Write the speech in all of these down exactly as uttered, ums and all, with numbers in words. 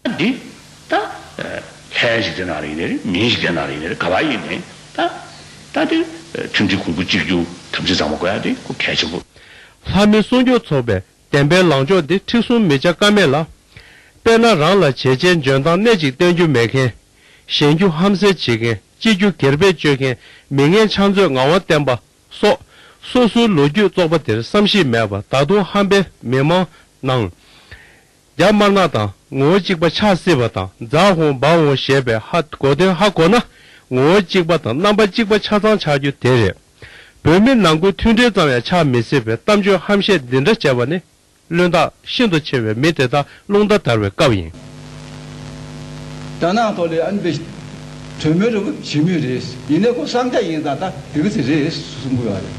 འདི་ད་ལྷན་ཞིག་དེ་ནང་ལ་ཡིན་ནའི་རེད། མིན་ཞིག་དེ་ནང་ལ་ཡིན་ནའི་རེད། ག་པར་ཡིན་ནའི་ད་ད་དེ་མཐུན་སྒྲིལ་གོང་བུ་གཅིག་གྱུར་དམ་ཚིག་གཙང་མ་དགོས་ཡ་དེ་ཁོ་གལ་ཆེན་པོ། ལྷ་མི་སྲུང་སྐྱོབ་ཚོགས་པའི་བདེན་པའི་ལངས་ཕྱོགས་འདི་མཁྲེགས་བཟུང་མི་བྱ་ཀ་མེད་ལ། དཔེར་ན་རང་ལ་བྱས་རྗེས་འཇོན་ཐང་སྣེ་གཅིག་སྟོན་རྒྱུ་མེད་མཁན། གཞན་རྒྱུ་ཧམ་སེལ་བྱེད་མཁན། སྤྱི་རྒྱུ་སྒེར་སྦས་སྤྱོད་མཁན། མི་ངན་ཕྱག་མཛོད་ངག་དབང་བསྟན་པ་སོགས། སོ་སོའི་ལོ་རྒྱུས་བཙོག་པ་དེར་བསམ་ཤེས་མེད་པར་ད་དུང་ཧམ་པས་མི་མང་ནང་རྒྱ་དམར་ནག་དང་ངོ་བོ་གཅིག་པ་ཆགས་སྲིད་པ་དང་། འཛའ་འོང་འབའ་འོང་ཞེས་པའི་ཧ་གོ་དོན་ཧ་གོ་ན་ངོ་བོ་གཅིག་པ་དང་རྣམ་པ་གཅིག་པ་ཆ་ཚང་ཆགས་རྒྱུ་དེ་རེད། བོད་མི་ནང་ཁུལ་མཐུན་སྒྲིལ་ཙམ་ཡང་ཆགས་མི་སྲིད་པའི་གཏམ་བརྗོད་ཧམ་བཤད་འདི་འདྲ་བྱས་པ་ནི། བླུན་རྟགས་ཤིན་ཏུ་ཆེ་བའི་མི་དེ་དག་རླུང་རྟ་དར་བའི་སྐབས་ཡིན། རྒྱ་ནག་ཐོག་ལ་ཨ་ནི་པའི་གྲོས་མོལ་རེ་བ་བྱེད་མུས་རེད། ཡིན་ནའི་ཁོ་གསང་རྒྱ་ཡིན་ཙང་ད་དེ་ག་ཚོད་རེད་གསུང་གི་ཡོད་རེད།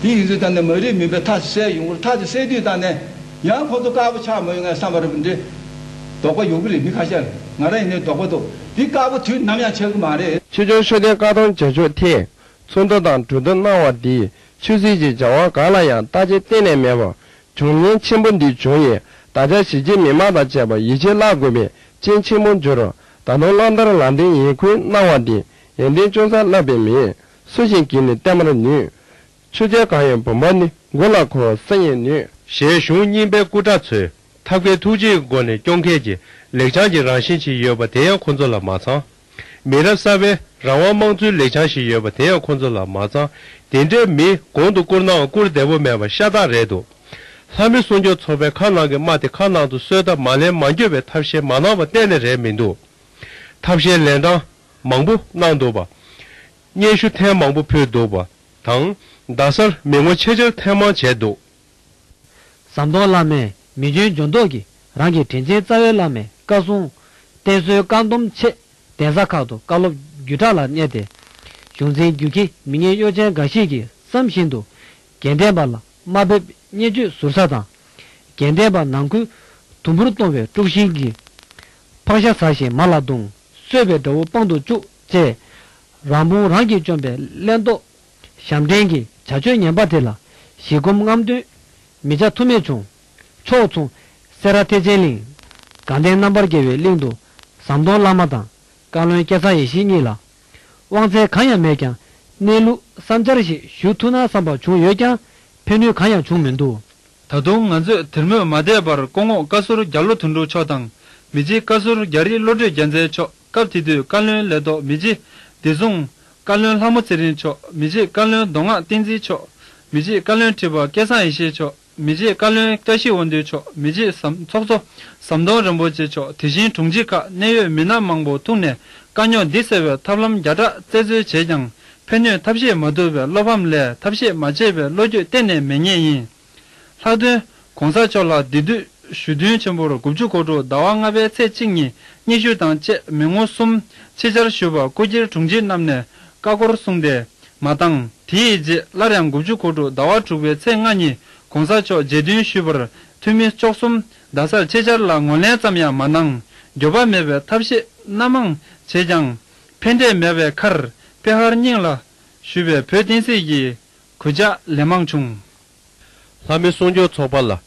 དེ་ཡིན་ཚུལ་ད་ནི་མ་རིག་མུན་པའི་མཐའ་གསལ་ཡོང་གི་རེད། མཐའ་དེ་གསལ་དུས་ད་ནི་ཡང་ཁོ་ཚོ་དཀར་པོ་ཆགས་མ་ཡོང་ངས་བསམ་པ་རེད་པ། འདི་དོགས་པ་ཡོང་གི་རེད། མི་ཁ་ཤས་ང་རང་ཡིན་ནའི་དོགས་པ་འདུག་འདི་དཀར་པོ་དུས་ནམ་ཡང་ཆགས་ཀྱི་མ་རེད། ཆོས་སྐྱོང་ཤུགས་ལྡན་བཀའ་གདམས་རྒྱ་མཆོག་ཐེག་ཚོགས་འདུ་དང་གྲོས་བསྡུར་གནང་བ་འདིས་ཆོས་སྲིད་ཀྱི་བྱ་བ་གང་ལ་ཡང་བརྟག་དཔྱད་གཏན་ནས་མེད་པར་བྱུང་ཉེན་ཆེན་པོ་འདི་བྱུང་ཡས་བདག་ཅག་གཞིས་བྱེས་མི་མང་དང་བཅས་པ་ཡིད་ཆེས་བརླག་དགོས་པའི་རྐྱེན་ཆེན་པོ་འབྱོར། ད་དུང་གླང་དར་ལམ་སྟོན་ཡིན་ཁུལ་གནང་བ་འདིས་ཡོན་ཏན་ཅུང་ཟད་བརླག་པའི་མིས་སུ་ཞིག་གིས་ནི་བསྟན་པར་ནུས། ཆོས་རྒྱལ་གང་ཡིན་བུམ་པ་ནི། མགོ་ལ་འཁོར་བ་ས་ཡིས་ནུས། ཞེས་གཞུང་རྙིང་པའི་སྐུ་དྲག་ཚོས་ཐབས་མཁས་ཐུགས་རྗེའི་སྒོ་ནས་སྐྱོང་མཁན་གྱི་ལེགས་བྱང་གི་རང་བཞིན་ཞིག་ཡོད་པ་དེ་ཡང་ཁོ་ཚོ་ལ་མ་ཚང་། མི་རབས་གསར་པའི་རང་དབང་དམངས་གཙོའི་ལེགས་བྱང་ཞིག་ཡོད་པ་དེ་ཡང་ཁོ་ཚོ་ལ་མ་ཚང་། དེ་འདྲའི་མི་གོང་དུ་བཀུར་ནའང་བཀུར་བདེ་པོ་མེད་པ་ཤ་སྟག་རེད་འདུག་ལྷ་མི་སྲུང་སྐྱོབ་ཚོགས་པས་ཁ་ནང་གི་རྨ་དེ་ཁ་ནང་དུ་གསོལ་ཐབས་མ་ལེན་མ་འགྱོད་པའི་ཐབས་ཤེས་མ་གནང་བ་གཏན་ནས་རེད་མི་འདུག་ཐབས་ཤེས་ལན་གྲངས་མང་པོ་གནང་འདུག་པ། སྙན་ཞུ་ཐེངས་མང་པོ་ཕུལ་འདུག་པ་དང་། རྡ་སར་མི་ངོ་ཆེད་བཅར་ཐེངས་མང་བྱས་འདུག་ཟམ་གདོང་བླ་མས་མི་འཇོན་འཇོན་མདོག་གིས་རང་གི་དྲིན་ཆེན་རྩ་བའི་བླ་མའི་བཀའ་གསུང་བསྟེན་གསོལ་བཀའ་སྡོམ་ཆེད་གདན་ས་ཁག་ཏུ་བཀའ་སློབ་བརྒྱུད་བསྒྲགས་ལ་གནས་ཏེ། གཞུང་འཛིན་བརྒྱུད་འཁྱིད་མི་ངན་གཡོ་ཅན་འགའ་ཞིག་གིས་བསམ་བཞིན་དུ་དགེ་ལྡན་པ་ལ་དམའ་འབེབས་བརྙས་བཅོས་ཟུར་ཟ་དང་། དགེ་ལྡན་པ་ནང་ཁུལ་དུམ་བུར་གཏོང་བའི་དཀྲུག་ཤིང་གི་ཕག་ཤ་ཟ་བཞིན་མ་ལ་བརྡུང་། གསོད་པའི་དགྲ་བོ་དཔང་དུ་བཅུག་ཅེས། རང་དཔུང་རང་གིས་བཅོམ་པའི་གླེན་ཏོག་ཞབས་འདྲེན་གྱི་བྱ་སྤྱོད་ངན་པ་དེ་ལ་ཞི་སྒོམ་རྔམ་སྟོན་མི་བྱ་ཐུ་མེད་བྱུང་། ཕྱོགས་མཚུངས་སེ་ར་ཐེག་ཆེན་གླིང་དགའ་ལྡན་རྣམ་པར་རྒྱལ་བའི་གླིང་དུ་ཟམ་གདོང་བླ་མ་དང་བཀའ་བློན་སྐལ་བཟང་ཡེ་ཤེས་གཉིས་ལ་དབང་ཚད་གང་ཡང་མེད་ཀྱང་གནས་ལུགས་བསམ་འཆར་ཞིག་ཞུ་ཐུབ་ན་བསམ་པ་བྱུང་ཡོད་ཀྱང་ཕན་ནུས་གང་ཡང་བྱུང་མི་འདུག་ད་དུང་ང་ཚོས་དེར་མོས་མ་བསྡད་པར་སྐུ་ངོ་བཀའ་ཟུར་རྒྱ་ལོ་དོན་གྲུབ་མཆོག་དང་། མི་རྗེ་བཀའ་ཟུར་རྒྱ་རི་བློ་གྲོས་རྒྱལ་མཚན་མཆོག་སྐབས་དེ་དུས་བཀའ་བློན་ལས་ཐོག་མི་རྗེ་བདེ་སྲུང་བཀའ་བློན་ལྷ་མོ་ཚེ་རིང་མཆོག་མི་རྗེ་བཀའ་བློན་མདོ་སྔགས་བསྟན་འཛིན་མཆོག་མི་རྗེ་བཀའ་བློན་ཁྲི་པ་སྐལ་བཟང་ཡེ་ཤེས་མཆོག་མི་རྗེ་བཀའ་བློན་བཀྲ་ཤིས་དབང་འདུས་མཆོག་མི་རྗེ་ཟམ་ཚོགས་གཙོ་ཟམ་གདོང་རིན་པོ་ཆེ་མཆོག་དེ་བཞིན་དྲུང་ཆེ་ཁག་གནད་ཡོད་མི་སྣ་མང་པོ་ཐུག་ནས་དཀའ་རྙོག་འདི་སེལ་བའི་ཐབས་ལམ་བརྒྱ་ཕྲག་རྩད་འཚོལ་བྱས་ཀྱང་ཕན་ནུས་ཐབས་ཤེས་མ་ཐུབ་པའི་བློ་ཕམ་ལས་ཐབས་ཤེས་མ་བྱས་པའི་བློ་འགྱོད་གཏན་ནས་མེད་ངེས་ཡིན། ལྷག་དོན་གོང་ས་མཆོག་ལ་འདི་དུས་གཞོན་འདུན་ཆེན་པོར་དགུ་བཅུ་གོ་དྲུག་ཟླ་བ་ལྔ་པའི་ཚེས་གཅིག་ཉིན་སྙན་ཞུ་དང་བཅས་མི་ངོ་གསུམ་ཆེད་བཅར་ཞུས་པ་སྐུ་སྒེར་དྲུང་ཆེ་རྣམས་ནས་བཀའ་བསྐོར་གསུངས་ཏེ་མ་བཏང་། དེའི་རྗེས་སླར་ཡང་དགུ་བཅུ་གོ་དྲུག་ཟླ་བ་དྲུག་པའི་ཚེས་ལྔ་ཉིན་གོང་ས་མཆོག་རྗེས་མཐུན་ཞུས་པར་འཐུས་མི་བཅུ་གསུམ་རྡ་སར་ཆེད་བཅར་ལ་ངོས་ལེན་ཙམ་ཡང་མ་གནང་། འགྱོད་པ་མེད་པའི་ཐབས་ཤེས་སྣ་མང་བྱས་ཀྱང་ཕན་འབྲས་མེད་པའི་ཁར་པེ་ཧར་རྙིང་ལ་བཞུགས་པའི་བོད་བསྟན་སྲིད་ཀྱི་གུས་ཕྱག་ལན་མང་བྱུང་། ལྷ་མི་སྲུང་སྐྱོབ་ཚོགས་པ་ལ་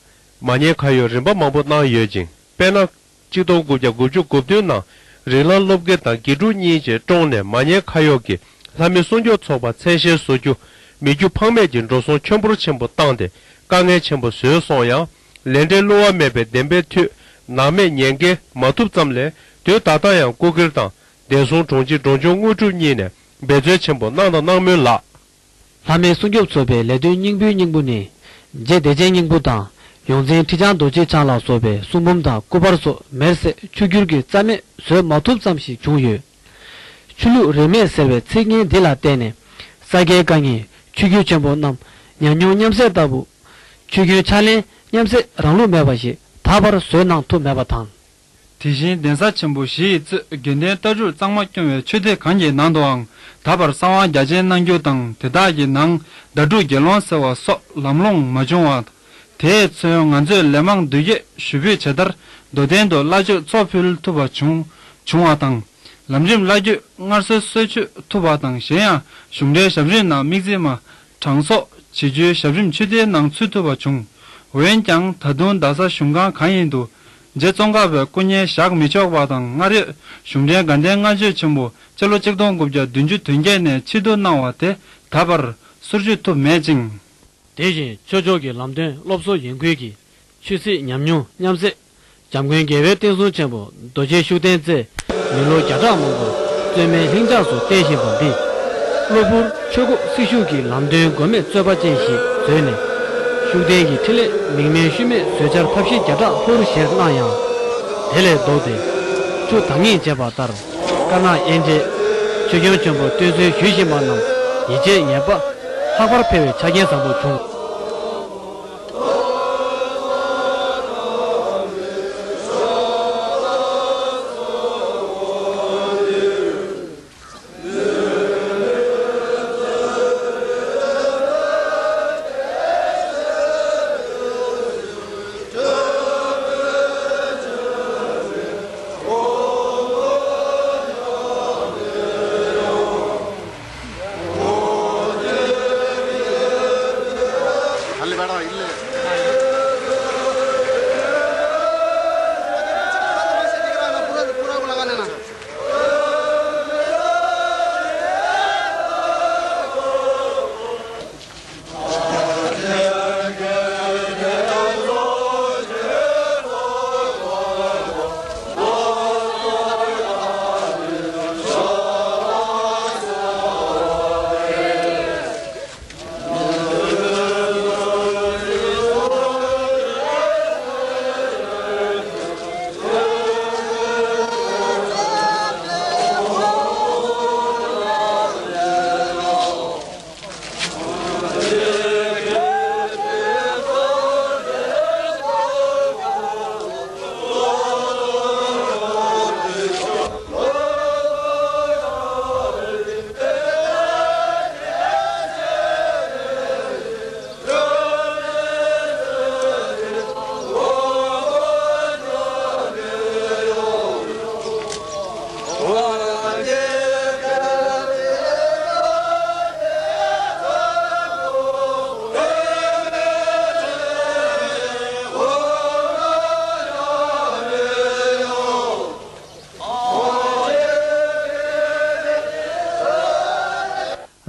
མ་ཉེས་ཁ་གཡོགས་རིམ་པ་མང་པོ་གནང་ཡོད་ཅིང་། དཔེར་ན། གཅིག་སྟོང་དགུ་བརྒྱ་དགུ་བཅུ་གོ་བདུན་ནང་རིགས་ལམ་སློབ་དགེ་དང་དགེ་ཕྲུག་གཉིས་བཅས་བཀྲོངས་ནས་མ་ཉེས་ཁ་གཡོགས་ཀྱིས་ལྷ་མི་སྲུང་སྐྱོབ་ཚོགས་པ་མཚན་ཞལ་བཟོ་རྒྱུ་མི་རྒྱུ་ཕངས་མེད་ཀྱི་འགྲོ་སོང་ཁྱོན་འབོར་ཆེན་པོ་བཏང་སྟེ་དཀའ་ངལ་ཆེན་པོ་བཟོས་སོང་ཡང་། ལས་འབྲས་བསླུ་བ་མེད་པའི་བདེན་པའི་མཐུས་ནག་མེད་ཉེས་འགེལ་མ་ཐུབ་ཙམ་ལས། དུས་ད་ལྟ་ཡང་སྐུ་སྒེར་དང་བདེ་སྲུང་དྲུང་ཆེ་འབྲོང་ཆུང་དངོས་གྲུབ་གཉིས་ནས་འབད་རྩོལ་ཆེན་པོ་གནང་དང་གནང་མུས་ལགས། ལྷ་མི་སྲུང་སྐྱོབ་ཚོགས་པའི་ལས་དོན་སྙིང་པོའི་སྙིང་པོ་ནི། རྗེ་བདེ་ཆེན་སྙིང་པོ་དང་། ཡོངས་འཛིན་ཁྲི་བྱང་རྡོ་རྗེ་འཆང་ལ་སོགས་པའི་གསུང་འབུམ་དང་སྐུ་པར་སོགས་མེར་བསྲེགས་ཆུ་སྐྱུར་གྱི་རྩ་མེད་བཟོས་མ་ཐུབ་ཙམ་ཞིག་བྱུང་ཡོད། ཆོས་ལུགས་རིས་མེད་ཟེར་བའི་ཚིག་ངན་འདི་ལ་བརྟེན་ནས། ས་སྐྱའི་དཀའ་ངལ་ཆོས་བརྒྱུད་ཆེན་པོ་རྣམས་ཉམས་མྱོང་མཉམ་བསྲེས་ལྟ་བུ། ཆོས་བརྒྱུད་ཕྱག་ལེན་མཉམ་བསྲེས་རང་ལུགས་མེད་པ་ཞིག་ད་བར་བཟོས་གནང་ཐུབ་མེད་པ་དང་། དེ་བཞིན་གདན་ས་ཆེན་པོ་བཞི་ཡི་གཙོས་དགེ་འདུན་ལྟ་གྲུབ་གཙང་མ་སྐྱོང་བའི་ཆོས་སྡེ་གང་གི་ནང་དུའང་ད་བར་གསང་བ་རྒྱ་ཆེན་གནང་རྒྱུ་དང་། དེ་དག་གི་ནང་ཟླ་དྲུག་དགེ་སློང་ཟེར་བ་སོགས་ལམ་ལྷོང་མ་བྱུང་བ། དེས་མཚོན་ང་ཚོས་ལན་མང་འདུས་སྐྱེས་ཞུ་འབོད་བྱས་མཐར་མདོ་དོན་དུ་བླ་མཆོད་ཚོགས་ཕུལ་ཐུབ་པ་བྱུང་བྱུང་བ་དང་། ལམ་རིམ་བླ་བརྒྱུད་སྔར་སྲོལ་སྲོལ་ཆུད་ཐུབ་པ་དང་། གཞན་ཡང་གཞུང་འབྲེལ་ཞབས་རིམ་ནང་དམིགས་བརྩེ་མ་གྲངས་གསོག་བྱེད་རྒྱུའི་ཞབས་རིམ་ཆོས་སྡེའི་ནང་ཚུད་ཐུབ་པ་བྱུང་། འོན་ཀྱང་ད་དུང་རྡ་ས་གཞུང་ཁང་གང་ཡིན་དུ་ རྗེ་ཙོང་ཁ་པའི་སྐུ་བརྙན་བཞག་མི་ཆོག་པ་དང་། སྔར་ཡོད་གཞུང་འབྲེལ་དགའ་ལྡན་ལྔ་མཆོད་ཆེན་པོ་སྤྱི་ལོ་གཅིག་སྟོང་དགུ་བརྒྱ་བདུན་ཅུ་དོན་བརྒྱད་ནས་ཕྱིར་བསྡུ་གནང་བ་དེ་ད་བར་སོར་ཆུད་ཐུབ་མེད་ཅིང་། དེ་བཞིན་ཆོས་ཕྱོགས་ཀྱི་ལམ་སྟོན་སློབ་གསོ་ཡོན་ཁུལ་གྱི་ཆོས་སྲིད་ཉམས་མྱོང་མཉམ་བསྲེས། འཇམ་མགོན་རྒྱལ་བའི་བསྟན་སྲུང་ཆེན་པོ་རྡོ་རྗེ་ཤུགས་ལྡན་རྩེས་མི་ལོ་བརྒྱ་ཕྲག་མང་པོར་རྩོད་མེད་ལྷིང་འཇགས་སུ་བསྟེན་བཞིན་པ་འདིས། གློ་བུར་ཆོས་འགོ་སྲི་ཞུ་གི་ལམ་སྟོན་མགོན་མེད་རྩོད་པ་ཅན་ཞིག་བཟོས་ནས། ཤུགས་ལྡན་གྱི་འཕྲིན་ལས་མིག་སྨན་ཤུལ་མེད་བཟོས་འཆར་ཐབས་ཤེས་བརྒྱ་ཕྲག་ལྷུར་བཞེས་གནང་ཡང་། དེ་ལས་ལྡོག་སྟེ། ཆུ་དྭངས་སྙིགས་བྱས་པ་ལྟར། དཀར་ནག་དབྱེ་འབྱེད། ཆོས་སྐྱོང་ཆེན་པོ་བསྟེན་གསོལ་ཞུ་བཞིན་པ་རྣམས་ཡིད་ཆེས་ངེས་པ། ལྷག་པར་འཕེལ་བའི་ཆ་རྐྱེན་བཟང་པོ་བྱུང་།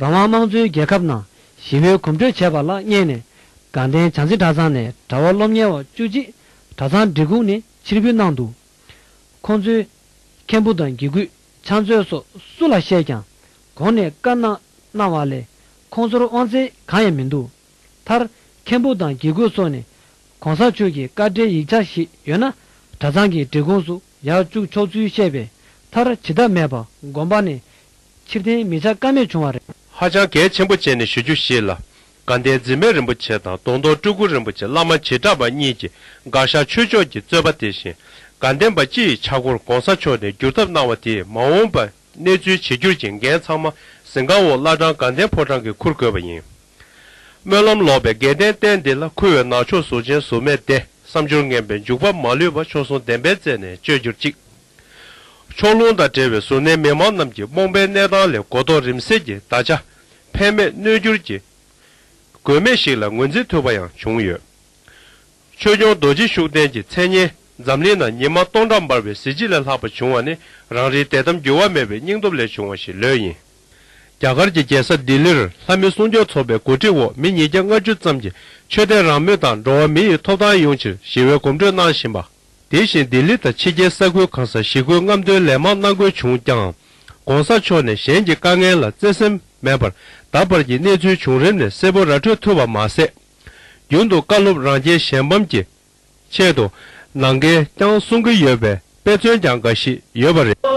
རང་དབང་དམངས་གཙོའི་རྒྱལ་ཁབ་ནང་ཞི་བའི་གོམ་བགྲོད་བྱས་པ་ལ་བསྙད་ནས། དགའ་ལྡན་བྱང་རྩེ་གྲྭ་ཚང་ནས་གྲྭ་བ་སློབ་གཉེར་བ་བཅུ་གཅིག་གྲྭ་ཚང་སྒྲིག་ཁོངས་ནས་ཕྱིར་འབུད་གནང་འདུག། ཁོང་ཚོས་མཁན་པོ་དང་དགེ་བསྐོས་ཕྱག་མཛོད་སོགས་སུ་ལ་བཤད་ཀྱང་གོང་ནས་བཀའ་གནང་གནང་བ་ལས་ཁོང་ཚོར་དབང་ཚད་གང་ཡང་མི་འདུག། མཐར་མཁན་པོ་དང་དགེ་བསྐོས་སོགས་ནས་གོང་ས་མཆོག་གི་བཀའ་འབྲེལ་ཡིག་ཆ་ཞིག་ཡོད་ན་གྲྭ་ཚང་གི་སྒྲིག་ཁོངས་སུ་ཡར་བཅུག་ཆོག་ཚུལ་བཤད་པས། མཐར་ཇི་ལྟ་མེད་པར་དགོན་པ་ནས་ཕྱིར་འཐེན་མི་བྱ་ཀ་མེད་བྱུང་བ་རེད། ཧ་ཅང་གལ་ཆེན་པོ་བྱས་ནས་ཞུ་རྒྱུ་ཞིག་ལ། དགའ་ལྡན་འཛིན་མེད་རིན་པོ་ཆེ་དང་གདོང་གཏོང་སྤྲུལ་སྐུ་རིན་པོ་ཆེ་བླ་མ་བྱེ་བྲག་པ་གཉིས་ཀྱིས་དགའ་ཤར་ཆོས་ཕྱོགས་ཀྱི་རྩོད་པ་དེ་བཞིན་དགའ་ལྡན་པ་སྤྱི་ཡི་ཕྱག་སྐོར་གོང་ས་མཆོག་ནས་བསྒྱུར་ཐབས་གནང་བ་དེས་མ་འོངས་པ་གནས་ཚུལ་བྱེད་འགྱུར་གྱི་འགན་ཚང་མ་གཟིམ་ཁང་འོག་བླ་བྲང་དགའ་ལྡན་ཕོ་བྲང་གིས་འཁུར་དགོས་པ་ཡིན། སྨོན་ལམ་ལོག་པའི་དགེ་ལྡན་བསྟན་འདི་ལ་འཁུ་བའི་ནག་ཕྱོགས་གཟུགས་ཅན་གཟུགས་མེད་དེ་བསམ་སྦྱོར་ངན་པའི་འཇུག་པ་མ་ལུས་པ་མཆོག་ཟུང་བདེན་པའི་རྩལ་ནས་གཅོད་གྱུར་ཅིག། ཕྱོགས་ལྷུང་དང་བྲལ་བའི་གཟུར་གནས་མི་མང་རྣམས་ཀྱིས་རྨོངས་པའི་གནས་སྟངས་ལས་གོ་རྟོགས་རིམ་གསལ་གྱིས་ད་ཆ་ཕན་མེད་གནོད་འགྱུར་གྱི་དགོས་མེད་ཞིག་ལ་ངོས་འཛིན་ཐུབ་པ་ཡང་བྱུང་ཡོད། ཆོས་སྐྱོང་རྡོ་རྗེ་ཤུགས་ལྡན་གྱི་མཚན་སྙན་འཛམ་གླིང་ན་ཉི་མ་སྟོང་ཕྲག་འབར་བའི་གཟི་བརྗིད་ལས་ལྷག་པ་བྱུང་བ་ནི་རང་རེའི་དད་དམ་འགྱུར་བ་མེད་པའི་སྙིང་སྟོབས་ལས་བྱུང་བ་ཞིག་ལོས་ཡིན། རྒྱ་གར་གྱི་རྒྱལ་ས་ལྡི་ལིར་ལྷ་མི་སྲུང་སྐྱོབ་ཚོགས་པའི་གོ་སྒྲིག་འོག་མི་ཉིས་བརྒྱ་ལྔ་བཅུ་ཙམ་གྱིས་ཆོས་དད་རང་མོས་དང་འགྲོ་བ་མི་ཡི་ཐོབ་ཐང་ཡོང་ཕྱིར་ཞི་བའི་གོམ་བགྲོད་གནང་བཞིན་པ། དེ་བཞིན་ལྡི་ལི་དང་ཕྱི་རྒྱལ་ས་ཁུལ་གང་སར་ཞི་རྒོལ་རྔམ་སྟོན་ལན་མང་གནང་དགོས་བྱུང་ཀྱང་། ༸གོང་ས་མཆོག་ནས་གཞན་གྱི་དཀའ་ངལ་ལ་བརྩེ་སེམས་མེད་པར་ད་བར་གྱི་གནས་ཚུལ་བྱུང་རིམ་ནས་གསལ་པོ་ར་འཕྲོད་ཐུབ་པ་མ་ཟད། རྒྱུན་དུ་བཀའ་སློབ་རང་རྒྱལ་གཞན་ཕམ་གྱི་ཆེད་དུ་ནང་འགལ་རྐྱང་གསུང་གི་ཡོད་པའི་དཔེ་མཚོན་ཀྱང་འགའ་ཞིག་ཡོད་པ་རེད།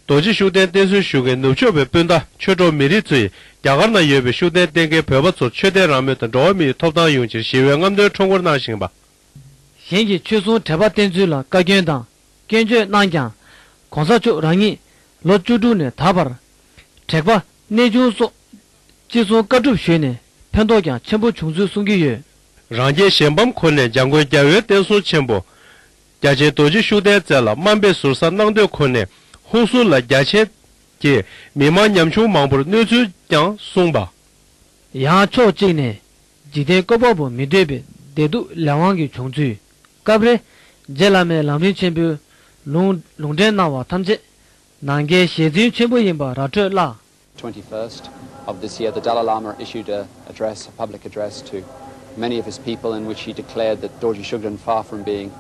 རྡོ་རྗེ་ཤུགས་ལྡན་བསྟེན་གསོལ་ཞུ་མཁན་ནུབ་ཕྱོགས་པའི་སྤུན་ཟླ་ཆོས་གྲོགས་མི་རིགས་ཚོ་ཡིས་རྒྱ་གར་ན་ཡོད་པའི་ཤུགས་ལྡན་བསྟེན་མཁན་བོད་པ་ཚོར་ཆོས་དད་རང་མོས་དང་འགྲོ་བ་མི་ཡི་ཐོབ་ཐང་ཡོང་ཕྱིར་ཞི་བའི་རྔམ་སྟོན་ཁྲོམ་སྐོར་གནང་བཞིན་པ། གཞན་གྱི་ཆོས་སྲུང་དད་པ་བསྟེན་ཚུལ་ལ་བཀའ་བཀྱོན་དང་སྐྱོན་བརྗོད་གནང་ཀྱང་། ༸གོང་ས་མཆོག་རང་ཉིད་ལོ་བཅུ་དྲུག་ནས་ད་བར་དྲེགས་པ་གནས་ཆུང་སོགས་ཅི་གསུང་བཀའ་སྒྲུབ་ཞུས་ནས་ཕན་ཐོགས་ཀྱང་ཆེན་པོ་བྱུང་ཚུལ་གསུང་གི་ཡོད། རང་རྒྱལ་གཞན་ཕམ་ཁོ་ནས་འཇམ་མགོན་རྒྱལ་བའི་བསྟན་སྲུང་ཆེན་པོ་རྒྱ་ཆེན་རྡོ་རྗེ་ཤུགས་ལྡན་རྩེ་ལ་དམའ་འབེབས་ཟུར་ཟ་གནང་འདོད་ཁོ་ནས་ཧུན་སུར་ལ་རྒྱ་ཆེན་ གྱིས་མི་མང་ཉམ་ཆུང་མང་པོར་གནོད་ཚུལ་ཀྱང་གསུངས་པ། ཡང་ཕྱོགས་གཅིག་ནས་འཇིག་རྟེན་བཀོད་པ་པོ་མི་འདོད་པའི་བདེ་སྡུག་ལས་དབང་གིས་བྱུང་ཚུལ། སྐབས་རེ་རྗེ་བླ་མའི་ལམ་རིམ་ཆེན་པོའི་ལུང་ལུང་འདྲེན་གནང་བ་ཐམས་ཅད་ནང་འགལ་ཞེ་འཛིན་ཆེན་པོ་ཡིན་པ་ར་སྤྲོད་གླ། twenty-first of this year, the Dalai Lama issued a address, a public address to many of his people, in which he declared that Dorji Shugden, far from being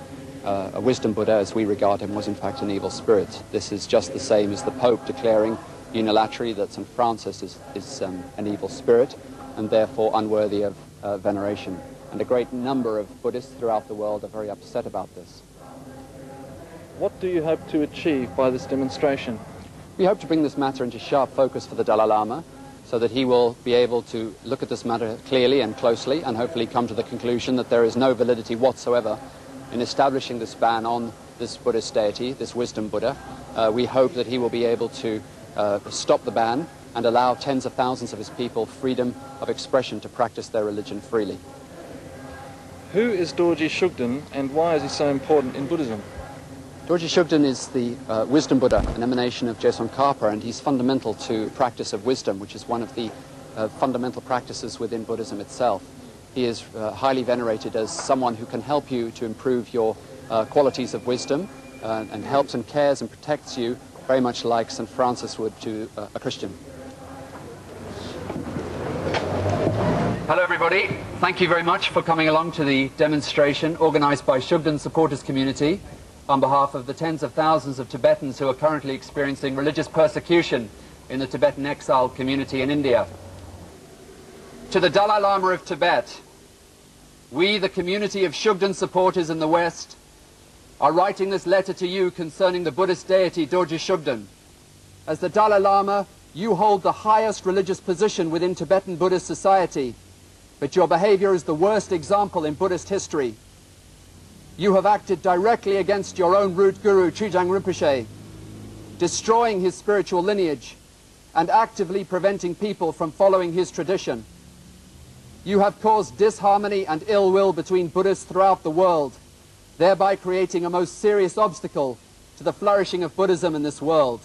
uh, a wisdom Buddha as we regard him, was in fact an evil spirit. This is just the same as the Pope declaring unilaterally that St. Francis is, is um, an evil spirit and therefore unworthy of uh, veneration. And a great number of Buddhists throughout the world are very upset about this. What do you hope to achieve by this demonstration? We hope to bring this matter into sharp focus for the Dalai Lama so that he will be able to look at this matter clearly and closely and hopefully come to the conclusion that there is no validity whatsoever in establishing this ban on this Buddhist deity, this wisdom Buddha. Uh, we hope that he will be able to uh, stop the ban and allow tens of thousands of his people freedom of expression to practice their religion freely. Who is Dorji Shugden and why is he so important in Buddhism? Dorji Shugden is the uh, wisdom Buddha, an emanation of Jason Karpa, and he's fundamental to practice of wisdom, which is one of the uh, fundamental practices within Buddhism itself. He is uh, highly venerated as someone who can help you to improve your uh, qualities of wisdom uh, and helps and cares and protects you very much like St. Francis would to uh, a Christian. Hello, everybody. Thank you very much for coming along to the demonstration organised by Shugden Supporters Community on behalf of the tens of thousands of Tibetans who are currently experiencing religious persecution in the Tibetan exile community in India. To the Dalai Lama of Tibet, we, the community of Shugden supporters in the West, are writing this letter to you concerning the Buddhist deity Dorji Shugden. As the Dalai Lama, you hold the highest religious position within Tibetan Buddhist society, but your behavior is the worst example in Buddhist history. You have acted directly against your own root guru, Chögyam Rinpoche, destroying his spiritual lineage and actively preventing people from following his tradition. You have caused disharmony and ill will between Buddhists throughout the world, thereby creating a most serious obstacle to the flourishing of Buddhism in this world.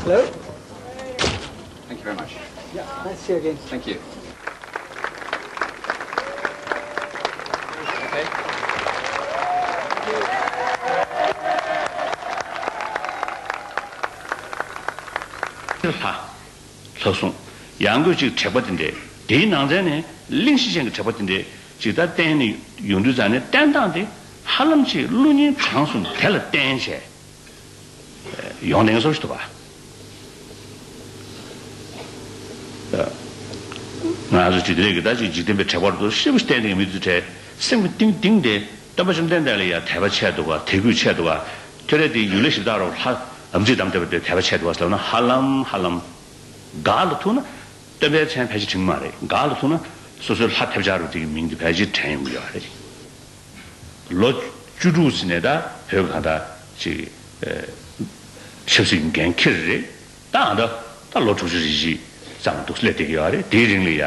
Hello? Thank you very much. Yeah, nice to see you again. Thank you. ལྷ། ལྷ་སྲུང་། ཡང་སྒོས་ཅིག་དྲེགས་པ་དེ་འདྲས་དེའི་ནང་ཚན་ནས་གླེང་གཞི་ཅན་གྱི་དྲེགས་པ་དེ་འདྲས་ཅིག་ད་བསྟན་ནས་ཡོང་དུས་ཙང་ནས་བསྟན་སྟངས་དེ་ཧ་ལམ་ཅིག་བློ་གཉིས་དྲང་སོང་དེ་ལ་བརྟེན་བྱས། ཡོང་ལེན་སོགས་ཤིག་འདུག་ག་ང་ཚོ་འཇིག་རྟེན་གྱི་ད་ཅིག་འཇིག་རྟེན་པའི་དྲེགས་པ་རུ་ཤེས་པོ་བསྟན་ནས་མི་ཚོ་དྲེགས་སེམས་ཀྱི་གཏིང་གཏིང་དེ་སྟོན་པ་བཅོམ་ལྡན་འདས་ལ་ཡང་དད་པ་ཆེ་འདུག་ག་དད་གུས་ཆེ་འདུག་ག་ཐོད་རས་དེ་ཡུལ་ལས་ཞིབ་བཏགས་རོགས་ལྷ་ཨམ་ཅིག་དམ་བཏབ་པ་དེ་དད་པ་ཆེ་འདུག་ག་ཟེར་ན་ཧ་ལམ་ཧ་ལམ་ག་ལ་ཐུག་ན་སྟོན་པའི་མཚན་ཕལ་ཆེར་དྲན་མ་རེད། ག་ལ་ཐུག་ན་སོ་སོའི་ལྷ་ཐེབས་ཆག་རུ་དེ་གི་མིང་དེ་ཕལ་ཆེར་དྲན་ཡོང་གི་ཡོད་རེད། ལོ་བཅུ་དྲུག་ཙམ་ནས་ད་བོད་གང་ལྟར་ཅིག་ཆབ་སྲིད་ཀྱི་འགན་འཁྱེར་རེད། ད་ཨ་ད་ད་ལོ་དྲུག་ཅུ་རེ་བཞི་ཙམ་འདུག་སླེབས་བསྡད་ཀྱི་ཡོད་རེད། དེའི་རིང་ལ་ཡ་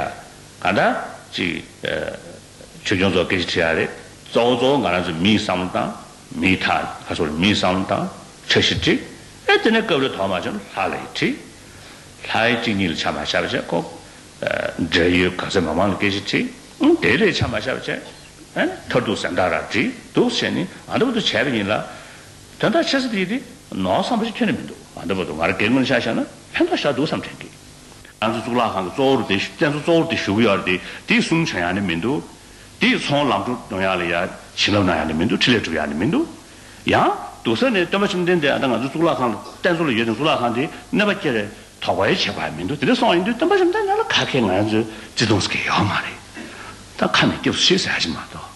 གང་ལྟར་ཅིག་ཆོས་སྐྱོང་ཚོགས་སྐད་ཆ་དྲིས་ཡ་རེད། གཙོ་བོ་གཙོ་བོ་ང་རང་ཚོ་མིའི་བསམ་བློ་བཏང་། མིའི་ཐག་ཁ་སོར་མིའི་བསམ་བློ་བཏང་། འཆར་གཞི་བསྒྲིགས། ཨེ་དེ་ནས་སྐབས་རེ་དོགས་མ་བྱུང་ལྷ་ལ་ཡི་དྲིས། ལྷ་ཡི་གཅིག་གཉིས་ལ་ཆ་མ་བཞག་པ་བྱས་ཁོ། འབྲེལ་ཡོད་ག་ཚོད་མང་མང་ལ་སྐད་ཆ་དྲིས། ཨང་དེ་ལས་ཆ་མ་བཞག་པ་བྱས། ཨ་ནི་མཐར་ཐུག་ཟན་བརྟག་ར་བསྒྲིགས་འདུག་བྱས་ནས་ཨ་འདྲ་བོ་དུ་བྱས་པ་ཡིན་ལ། དོན་དག་ཆེ་ས་དེ་དེ་ནོར་བསམ་པ་ཞིག་ཁྱོན་ནས་མི་འདུག་ཨ་འདྲ་བོ་དུ་ང་རང་སྒེར་ངོས་ནས་ཆ་བཞག་ན་ཕན་ཐོགས་ཞེ་དྲག་འདུག་བསམ་དྲན་གི། ང་ཚོ་གཙུག་ལག་ཁང་གི་གཙོ་བོ་རུ་དེ་བསྟན་འཛིན་གཙོ་བོ་རུ་དེ་བཞུགས་ཀྱི་ཡོད་རེད་དེ་དེ་གསུང་བྱ་ཡག་ནི་མི་འདུག་དེ་ཡི་ཚོང་ལམ་འགྲོ་གཏོང་ཡག་ལ་ཡ་བྱིན་རླབས་གནང་ཡག་ནི་མི་འདུག་འཕྲིན་ལས་སྒྲུབ་ཡག་ནི་མི་འདུག་ཡང་འདུག་ས་ནས་སྟོན་པ་བཅོམ་ལྡན་འདས་ཨ་ད་ང་ཚོ་གཙུག་ལག་ཁང་ལ་བསྟན་འཛིན་ལ་ཡོད་ཅིང་གཙུག་ལག་ཁང་དེ་གནོད་པ་སྐྱེལ་རེ་དོགས་པ་ཡང་བྱེད་པ་མི་འདུག་དེ་འདྲ་སོང་ཡིན་དུས་སྟོན་པ་བཅོམ་ལྡན་འདས་ལ་ག་གེ་ང་ཚོས་བརྩི་མཐོང་ཟེར་གྱི་ཡོད་མ་རེད། ད་ཁ་ནས་སྐྱབས་སུ་མཆི་ཟེར་ཡག་ཅིག་མ་གཏོགས།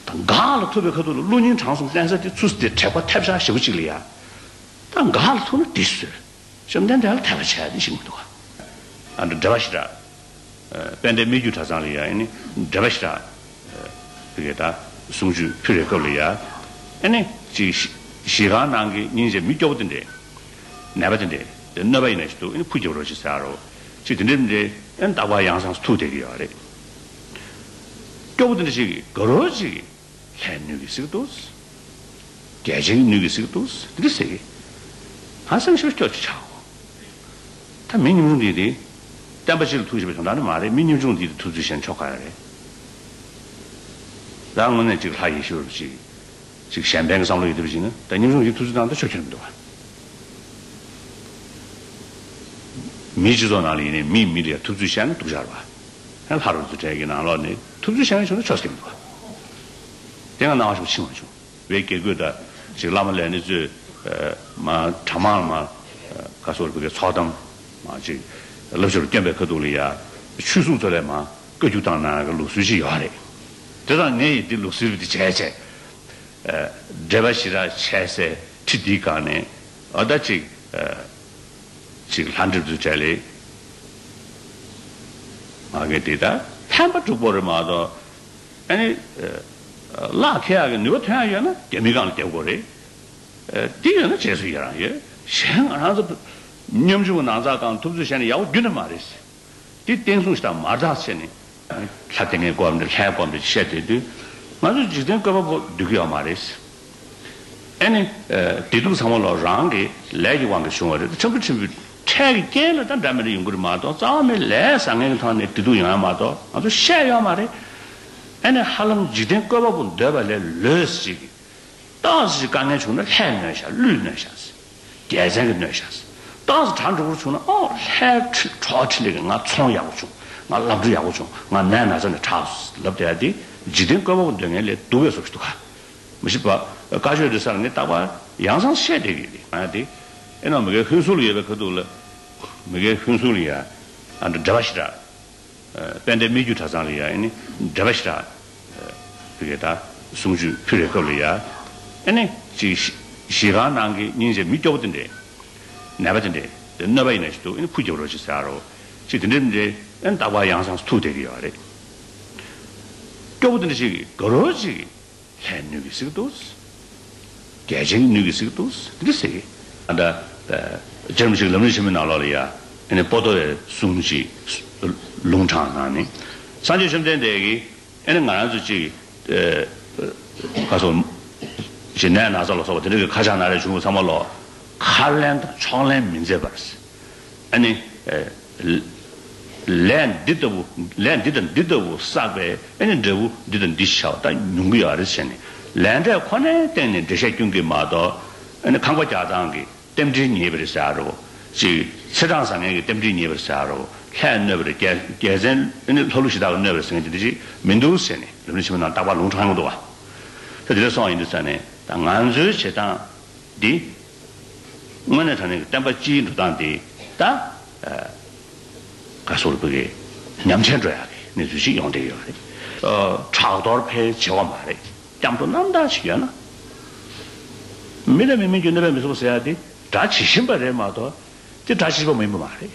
ད་འགག་ལ་ཐུག་པའི་ཁ་ཐུག་ལ་བློ་སྙིང་བྲང་གསུམ་བསྟེན་ས་དེ་ཚུར་དེ་དྲེགས་པ་ཐེབས་ཆག་ཞེ་པོ་ཅིག་ལ་ཡ། ད་འགག་ལ་ཐུག་ན་དེ་བཟོས། བཅོམ་ལྡན་འདས་ལ་དད་པ་བྱས་ཏེ་ཞིག་མི་འདུག་ག་ཨ་འདྲ་འགྲེལ་པ་ཞེ་དྲག་དཔལ་ལྡན་སྨད་རྒྱུད་གྲྭ་ཚང་ལ་ཡ་ཨ་ནི་འགྲེལ་པ་ཞེ་དྲག་བི་གེ་ད་གསུང་ཆོས་ཕུལ་བའི་སྐབས་ལ་ཡ། ཨ་ནི་ཅིག་ཞི་ཞི་སྒང་ནང་གི་སྙིང་རྗེ་མི་སྐྱོ་པོ་དེ་འདྲས། ནད་པ་དེ་འདྲས་དེ་གནོད་པ་ཡིན་ན་ཞིག་འདུག་ཨ་ནི་ཕུ་རྒྱབ་རོགས་ཞེས་ཟེར་རོགས། ཅིག་དེ་འདྲས་དེ་འདྲས་ཨ་ནི་རྟག་པར་ཡང་སང་ཐུག་བསྡད་ཀྱི་ཡོད་རེད། སྐྱོ་པོ་དེ་འདྲ་ཞིག་ག་རོགས་ཅིག་ལྷའི་སྣོད་ཀྱིས་གཟིགས་འདུག་རྒྱལ་ཆེན་གྱི་སྣོད་ཀྱིས་གཟིགས་འདུག་འདི་འདྲ་ཟེར་གི་ཧང་སང་ཞིག་སྐྱོ་ཅིག་ཆགས་གོ་ད་མི་ཉམ་ཆུང་འདི་དེ་བསྟན་པ་སྤྱི་ལ་ཐུགས་ཞེན་པའི་དོན་དག་ནི་མ་རེད། མི་ཉམ་ཆུང་འདི་དེ་ཐུབ་ཚོད་བཤད་ན་ཆོག་ག་ཡ་རེད། ད་དངོས་གནས་ཅིག་ལྷ་ཡེ་ཤེས་རབ་ཅིག་ཅིག་གཞན་ཕན་གྱི་བསམ་བློ་ཡོད་དེ་བ་ཅིག་ན་ད་ཉམ་ཆུང་ཞིག་ཐུབ་ཚོད་བཏང་ད་ཆོག་ཁྱོད་མི་འདུག་བ། མིའི་སྤྱི་ཚོགས་ནང་ལ་ཡིན་ནའི་མིས་མི་ལ་ཡ་ཐུབ་ཚོད་བཤད་ན་སྡུག་ཅག་རེད་བ། ཡང་ལྷ་རུ་ཚུ་གྲས་ཀྱི་ནང་ལོགས་ནས་ཐུབ་ཚོད་བཤད་མཁན་བྱུང་ན་ཆོག་ཟེར་གྱི་མི་འདུག་བ། དེ་ང་སྣང་བ་ཞིག་ཕྱིན་པ་བྱུང་། བའི་དགེ་བསྐོས་དང་ཅིག་བླ་མ་ལས་ནི་ཚོས་མ་གྲྭ་མང་མ་ག་སོགས་བོད་ཀྱི་ཚོགས་གཏམ་མ་ཅིག་བསླབ་བྱར་བསྐྱོན་པའི་ཁ་ཐུག་ལ་ཡ་ཆོས་སྲུང་ཚོ་ལས་མ་བཀའ་བཀྱོན་བཏང་གནང་ཡག་གི་ལུགས་སྲོལ་ཞིག་ཡོད་རེད། དེ་དང་ངས་ཡིན་དེ་ལུགས་སྲོལ་དེ་བྱས་བྱས། འགྲེལ་པ་ཞེ་དྲག་བྱས་སའི་ཁྲི་འདིའི་སྒང་ནས་ཨ་ད་ཅིག་ཅིག་ལྷ་འདྲེ་ཚོའི་གྲས་ལས་མ་གི་དེ་ད་ཕན་པ་སྒྲུབ་དགོས་རེད་མ་གཏོགས་ཨ་ནི་གླགས་ཁེལ་ཡག་གི་ནུས་པ་ཐོན་ཡག་ཡོད་ན་རྒྱ་མིའི་སྒང་ལ་རྒྱབ་དགོས་རེད། དེ་ཡོད་ན་རྗེས་སུ་ཡི་རང་ཡོད། གཞན་ང་རང་ཚོ་ཉམ་ཆུང་གི་ནང་ཚགས་སྒང་ཐུབ་ཚོད་བཤད་ན་ཡག་པོ་རྒྱུན་ནས་མ་རེད། དེ་བསྟན་སྲུང་ཞིག་དང་མར་ཐག་བྱས་ནས་ལྷ་བསྟེན་མཁན་སྐོར་འདི་ལྷའི་སྐོར་འདི་བཤད་བསྡད་དུས་ང་ཚོ་འཇིག་རྟེན་བཀོད་པ་པོ་འདོད་ཀྱི་ཡོད་མ་རེད། ཨེ་ནི། བདེ་སྡུག་ཚང་མ་ལོ་རང་གི་ལས་ཀྱི་དབང་གིས་བྱུང་བ་རེད། འཆམ་པོ་འཆམ་པོའི་འཕྲལ་གྱི་རྐྱེན་ལ་ད་འདྲ་མི་འདྲ་ཡོང་གི་རེད་མ་གཏོགས་རྩ་བ་མེད་ལས་བཟང་ངན་གྱི་ཐོག་ནས་བདེ་སྡུག་ཡོང་ཡ་མ་གཏོགས་ང་ཚོ་བཤད་ཡོད་མ་རེད། ཨེ་ནི་ཧ་ལམ་འཇིག་རྟེན་བཀོད་པ་པོ་འདོད་པ་ལས་ལོས་ཅིག་ཏོག་ཙམ་དཀའ་ངལ་བྱུང་ན་ལྷས་གནོད་ཤག་ཀླུས་གནོད་ཤག་རྒྱལ་མཚན་གྱིས་གནོད་ཤག་ཏོག་ཙམ་གྲ་འགྲོ་བོར་བྱུང་ན་ཨོ་ལྷའི་ཁྲི་གྲོགས་ཁྲི་ལས་ཀྱི་ང་ཚོང་ཡག་པོ་བྱུང་། ང་ལམ་འགྲོ་ཡག་པོ་བྱུང་། ང་ནད་ན་ཚ་ནས་དྲག་ལབ་བསྡད་ཡ་དེ་འཇིག་རྟེན་བཀོད་པ་པོ་འདོད་མཁན་ལས་སྡུག་པའི་བཟོ་ཞིག་འདུག་ག་མི་ཤེས་པ། བཀའ་ཆོས་འདི་སར་ངས་རྟག་པར་ཡང་སང་བཤད་བསྡད་ཀྱི་རེད། ང་དེ་ཨེ་ནོ་མི་དགེ་ཧུན་སུར་ཡོད་པའི་ཁ་ཐུག་ལ་མི་དགེ་ཧུན་སུར་ལ་ཡ་ཨ་འདྲ་འགྲེལ་པ་ཞེ་དྲག་དཔལ་ལྡན་སྨད་རྒྱུད་གྲྭ་ཚང་ལ་ཡ་ཨེ་ནི་འགྲེལ་པ་ཞེ་དྲག་བི་གེ་ད་གསུང་ཆོས་ཕུལ་བའི་སྐབས་ལ་ཡ་ཨེ་ནི་ཅིག་ཞི་ཞི་སྒང་ནང་གི་སྙིང་རྗེ་མི་སྐྱོ་པོ་དེ་འདྲས་ནད་པ་དེ་འདྲས་དེ་གནོད་པ་ཡིན་ན་ཞིག་འདུག་ཨེ་ནི་ཕུ་རྒྱབ་རོགས་ཅིག་ཟེར་རོ་ཅིག་དེ་འདྲས་དེ་འདྲས་ཨེ་ནི་རྟག་པར་ཡང་སང་ཐུག་བསྡད་ཀྱི་ཡོད་རེད། སྐྱོ་པོ་དེ་འདྲ་ཅིག་དགའ་རོགས་ཅིག་ལྷའི་སྣོད་ཀྱིས་གཟིགས་འདུག་རྒྱལ་ཆེན་གྱི་སྣོད་ཀྱིས་གཟིགས་འདུག་འདི་འདྲ་ཟེར་གི་ཨ་ད་ལྕམ་ཞིག་ལམ་རིམ་ཆེན་མོའི་ནང་ལོགས་ལ་ཡ་ཨ་ནི་པོ་ཏོ་བའི་གསུང་ཅིག་ལུང་དྲངས་གནང་ནས་སངས་རྒྱས་བཅོམ་ལྡན་འདས་ཀྱིས་ཨ་ནི་ང་རང་ཚོ་ཅིག་ཁ་སོ་ཅིག་ནད་ན་ཚ་ལ་སོགས་པ་དེ་འདྲ་གི་ཁ་ཆག་ན་རེ་བྱུང་བ་ཚང་མ་ལོ་ཁ་ལན་དང་ཕྱོགས་ལན་མི་མཛད་པར། ཨ་ནི། ལས་འདི་ལྟ་བུ་ལས་འདི་དང་འདི་ལྟ་བུ་བསགས་པས་ཨ་ནི་འབྲས་བུ་འདི་དང་འདི་ཤར་བ་ད་ཉུང་གི་ཡོད་རེད་ཟེར་ནས་ལས་འབྲས་ཁོ་ནའི་སྟེང་ནས་འགྲེལ་བཤད་སྐྱོན་གྱི་མ་གཏོགས་ཨ་ནི་ཁང་པ་རྒྱག་སྟངས་ཀྱི་རྟེན་འབྲེལ་ཉེས་པ་རེད་ཟེར་རོ། ཅིག་ཚེས་གྲངས་བཟང་ངན་གྱི་རྟེན་འབྲེལ་ཉེས་པ་རེད་ཟེར་རོ། ལྷས་གནོད་པ་རེད། རྒྱལ་རྒྱལ་མཚན་ཨ་ནི་ལྷ་ཀླུ་གཞི་བདག་གིས་གནོད་པ་རེད་ཟེར་མཁན་དེ་འདྲ་ཅིག་མི་འདུག་ཟེར་ནས་ལམ་རིམ་ཆེན་མོའི་ནང་རྟག་པར་ལུང་དྲངས་ཡོང་འདུག་བ། ད་དེ་འདྲ་སོང་ཡིན་དུས་ཙང་ནས་ད་ང་ཚོའི་བྱེད་སྟངས། འདི། དངོས་གནས་དྲང་གནས་ཀྱི་བསྟན་པ་སྤྱིའི་འགྲོ་སྟངས་འདི་ད། ག་སོགས་ལ་བོད་ཀྱི་ཉམས་ཆག་འགྲོ་ཡག་གི་གནས་ཚུལ་ཞིག་ཡོང་བསྡད་ཡོད་རེད། ཕྲག་དོག་ཕལ་ཆེ་བ་མ་རེད། སྐྱབས་འགྲོ་རྣམ་དག་ཞིག་ཡོད་ན། མི་ལ་མི་མིན་གྱི་གནོད་པ་མི་བཟོ་བ་ཟེར་ཡག་འདི་དགྲ་ཇི་བཞིན་པ་རེད་མ་གཏོགས་དེ་དགྲ་ཇི་བཞིན་པ་མིན་པ་མ་རེད།